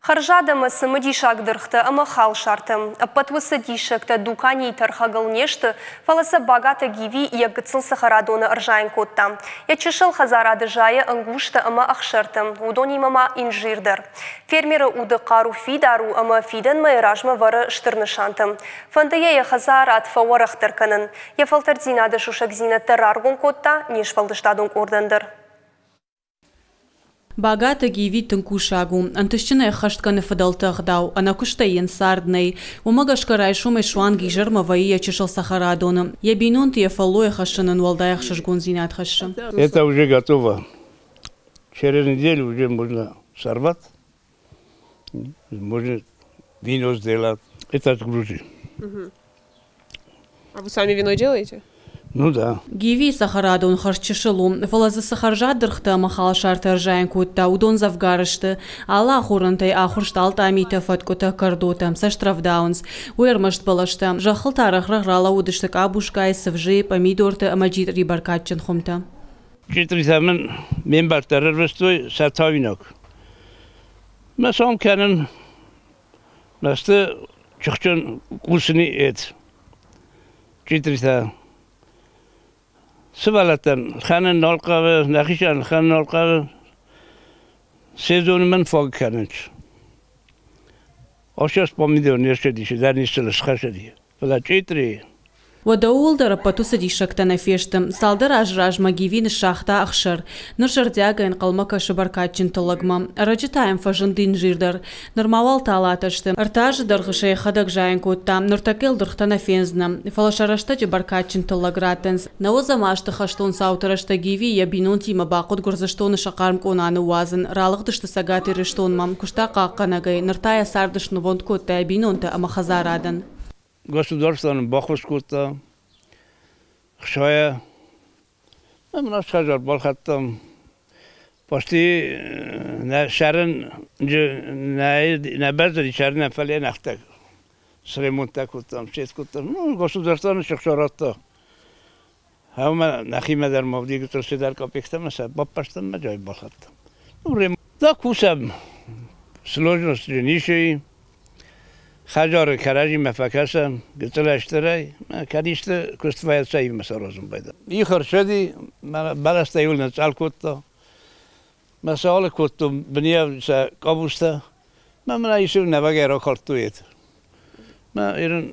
Хӕрзад ӕмӕ цымыдисаг дыргътӕ ӕмӕ халсартӕ. Ӕппӕт уыцы диссӕгтӕ дуканийы тӕрхӕгыл не сты, фӕлӕ сӕ Багаты Гиви йӕ гыццыл цӕхӕрадоны ӕрзайын кодта. Йӕ чысыл хӕдзарады зайы ӕнгузтӕ ӕмӕ ӕхсӕртӕ, уыдонимӕ ма инжир дӕр. Фермеры уды хъару фидар у ӕмӕ фидӕнмӕ йӕ размӕ вӕры стыр нысантӕ. Фӕнды йӕ йӕ хӕдзарад фӕуӕрӕхдӕр кӕнын. Йӕ фӕлтӕрддзинады сусӕгдзинӕдтӕ раргом кодта не сфӕлдыстадон къордӕн дӕр. Багаты Гиви тынг кусаг у. Ӕнтыстджынӕй ӕххӕст кӕны фыдӕлты ӕгъдау, ӕнӕкуыстӕй йын цард нӕй. Уымӕ гӕсгӕ райсомӕй суанг изӕрмӕ вӕййы йӕ чысыл цӕхӕрадоны. Йӕ бинонты йӕ фӕллойӕ хӕссын ын уӕлдай ӕхсызгондзинад хӕссы. Это уже готово. Через неделю уже можно сорвать. Можно вино сделать. Это от Грузии. А вы сами вино делаете? Ну да. Гивийы цӕхӕрадон хӕрз чысыл у, фӕлӕ дзы цы хӕрзад дыргътӕ ӕмӕ халсартӕ ӕрзайын кодта, уыдон дзӕвгар сты. Алы ахорӕнтӕй ахуырст алтъамитӕ, фӕткъуытӕ, кӕрдотӕ цӕст рӕвдауынц. Уый ӕрмӕст бӕлӕстӕ. Зӕххыл та рӕгъ-рӕгъ ралӕууыдысты къабускайы, цывзыйы, пъамидорты ӕмӕ джитърийы бӕркадджын хуымтӕ. Джитъритӕ мын ме мбӕлттӕ ӕрӕрвыстой сӕ тауинаг. Мӕ сом кӕнын мӕсты тыхджын кусыны ед. Джитъритӕ сывӕллӕттӕн лхӕнын нал хъӕуы, нӕхицӕн лхӕнын нал хъӕуы. Сезоны мын фаг кӕнынц. Ӕхсӕз помидор не ссыдис, дӕр ницы схӕссыди. Фӕлӕ чъитъри Уӕдӕ ууыл дӕр ӕппӕт уыцы диссӕгтӕ нӕ фесты. Цалдӕр азы размӕ Гиви ныссагъта ӕхсӕр. Ныр зӕрдиагӕй ӕнхъӕлмӕ кӕсы бӕркадджын тыллӕгмӕ. Ӕрӕджы та йӕм фӕзынд инжир дӕр. Нырма уал талатӕ сты. Ӕртӕ азы дӕргъы сӕ йӕхӕдӕг зайын кодта. Ныртӕккӕ йыл дыргътӕ нӕ фендзынӕ. Фӕлӕ сӕ рӕстӕджы бӕркадджын тыллӕг раттынц. Нӕуӕдзӕм азты хӕстон цауты рӕстӕг Гиви йӕ бинонтимӕ бахъуыд Гуырдзыстоны сӕ хъарм къона ныууадзын. Ралыгъдысты Цӕгат Ирыстонмӕ. Куыста хъахъхъӕнӕгӕй. Ныр та йӕ цард снывонд кодта йӕ бинонтӕ ӕмӕ хӕдзарадӕн. Государство нын баххуыс кодта хсайӕ. Ӕмӕ нӕ хӕдзар балхӕдтам. Почти нӕ сӕрын нӕ бӕрзӕди сӕрынӕн, фӕлӕ нӕхтӕг сремонттӕ кодтам, сет кодтам. Ну, государство нын цы хца радта. Ӕмӕ нӕхимӕ дӕр ма уыди гыццыл цыдӕр копейкӕтӕ ӕмӕ сӕ баппӕрстам ӕмӕ джай балхӕдтам. Ну, да кусӕм. Сложности ницы Хӕдзары кӕрӕдзимӕ фӕкӕсӕм, гыццылӕй стырӕй, кӕд исты куыст вӕййы, цӕимӕ саразын байдайӕм. Их ӕрцыди, бӕлӕстӕ иуыл ныцъцъӕл кодта. Мӕ сӕ алыг кодтон бынийӕ сӕ къабузтӕ. Мӕ мын ӕй ису нӕуӕгӕй ракалдтой. Мӕ ирын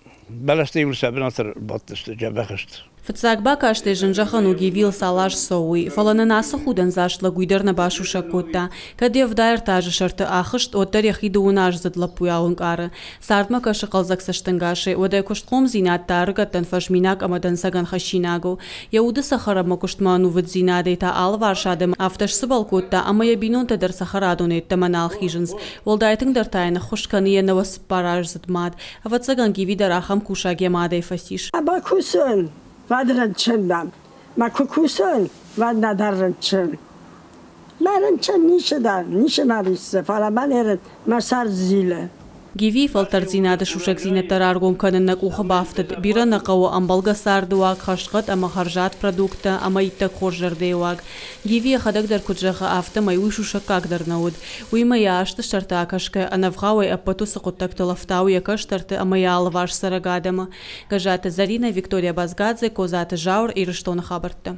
бӕлӕстӕ иуыл сӕ бынаты ӕрбадтысты, дзӕбӕх сты. Фыццаг бакастӕй зын зӕгъӕн у Гивийыл цал азы цӕуы, уый, фӕлӕ нын ацы худӕндзаст лӕг уый дӕр нӕ басусӕг кодта. Кӕд йе 73 азы сӕрты ахызт, уӕддӕр йӕхи дыууыназдзыд лӕппуйау ӕнкъары. Цардмӕ кӕсы хъӕлдзӕг цӕстӕнгасӕй, уӕдӕ куыстхъомдзинад та ӕрыгӕттӕн фӕзминаг ӕмӕ дӕнцӕгӕн хӕссинаг у. Йӕ уды цӕхӕр ӕмӕ куыстмӕ ӕнувыддзинадӕй та алыварс адӕмы афтӕ сцыбӕл кодта, ӕмӕ йӕ бинонтӕ дӕр цӕхӕрадоны йеддӕмӕ нал хизынц. Уӕлдай тынгдӕр та йын ӕххуыс кӕны йӕ 94-аздзыд мад. Ӕвӕццӕгӕн, Гиви дӕр ахӕм кусӕг йӕ мадӕй фӕцис. Бакусын, уӕд рынчын дӕн. Мӕ куы кусын, уӕд нӕдӕр рынчын. Мӕ рынчын ницы дӕн, ницы мӕ риссы, фӕлӕ мӕ мӕ сӕр зилы. Гивийы фӕлтӕрддзинады сусӕгдзинӕдтӕ раргом кӕнын нӕ къухы бафтыд. Бирӕ нӕ хъӕуы ӕмбӕлгӕ цардыуаг, хӕрзхъӕд ӕмӕ хӕрзад продукттӕ ӕмӕ иттӕг хорз зӕрдӕйы уаг. Гиви йӕхӕдӕг дӕр куыд зӕгъы, афтӕмӕй уый сусӕггаг дӕр нӕ уыд. Уыимӕ йӕ азты сӕрты акӕсгӕ, ӕнӕвгъауӕй ӕппӕт уыцы хъуыддӕгтыл ӕфтауы йӕ кӕстӕрты ӕмӕ йӕ алыварс цӕрӕг адӕмы. Гӕззаты Зӕринӕ, Виктория Базгадзе, Козаты Зауыр, Ирыстоны хабӕрттӕ.